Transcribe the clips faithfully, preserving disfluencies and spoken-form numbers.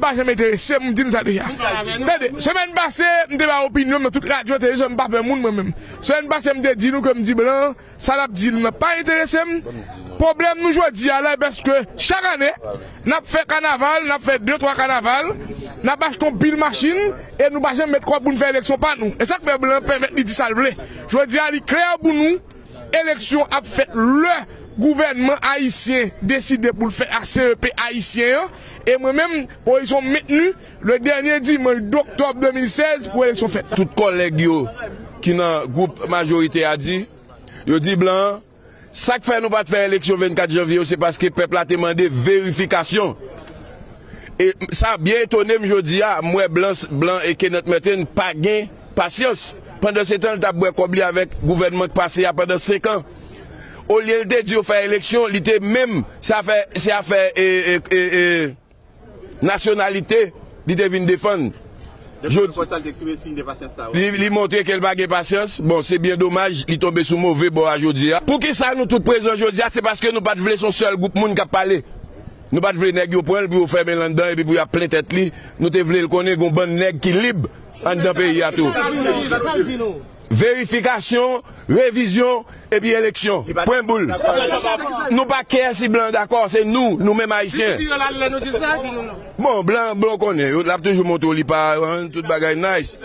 pa janm enterese m, m di nou sa deja. Tande, semèn pase, m te bay opinyon m nan tout radyo, televizyon, m pa pè moun mwen menm. Semèn pase, m te di nou ke m di blan, sa l ap di l nan pa enterese m. Pwoblèm nou jodi a la, paske chak ane, n ap fè kanaval, n ap fè de, twa kanaval, n ap achte yon pil machin, e nou pa janm met kòb pou n fè eleksyon pa nou. E sa k fè blan pèmèt li di sa l vle. Jodi a, li klè pou nou, eleksyon ap fèt lè gouvènman ayisyen deside pou l fè a C E P ayisyen an. E mwen menm, pozisyon m mentni, le dènye dimanch doktòb de mil sèz pou eleksyon fèt. Tout kòlèg yo ki nan gwoup majorite a di, yo di blan an, sa k fè nou pa t fè eleksyon vennkat janvye yo, se paske pèp la te mande verifikasyon. E sa byen etone m jodi a, m wè blan, blan e Kenneth Merten pa gen pasyans. Pandansetan, l t ap bwè kòb li avèk gouvènman k pase a pandan senk an. Olye l te di yo fè eleksyon, li te menm, se afè, se afè, e, e, e, e, nasyonalite, li te vin defann. Depi jodi, nenpòt sa, l te eksprime siy de pasyans sa, wi. Li, li montre ke l pa gen pasyans. Bon, se byen domaj, li tonbe sou move bò a jodi a. Poukisa nou tout prezan jodi a? Se paske nou pa t vle se yon sèl gwoup moun k ap pale. Nou pa t vle nèg yo pran l pou yo fèmen l anndan epi pou y ap plen tèt li. Nou te vle l konnen gen yon bann nèg ki lib anndan peyi a tou. Verifikasyon, revizyon, epi eleksyon. Pwen boul. Nou pa kè si blan dakò, se nou, nou menm ayisyen. Bon, blan, blan konnen, l ap toujou montre w li pa, hein, tout bagay nice.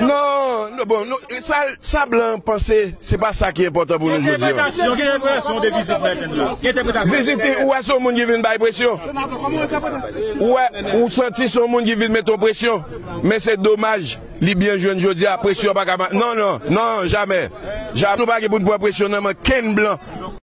Non, non, bon, non, e sa, sa blan panse, se pa sa ki enpòtan pou nou jodi a. Ki entèpretasyon, ki entèpretasyon de vizit Merten nan? Ki entèpretasyon? Vizit, ou wè se yon moun ki vin bay presyon. Ou wè, ou santi se yon moun ki vin met yon presyon. Men se domaj, li byen jwenn jodi a, presyon an pa ka ma-, non, non, non, jamè. Jamè, nou pa gen pou n pran presyon nan men kenn blan.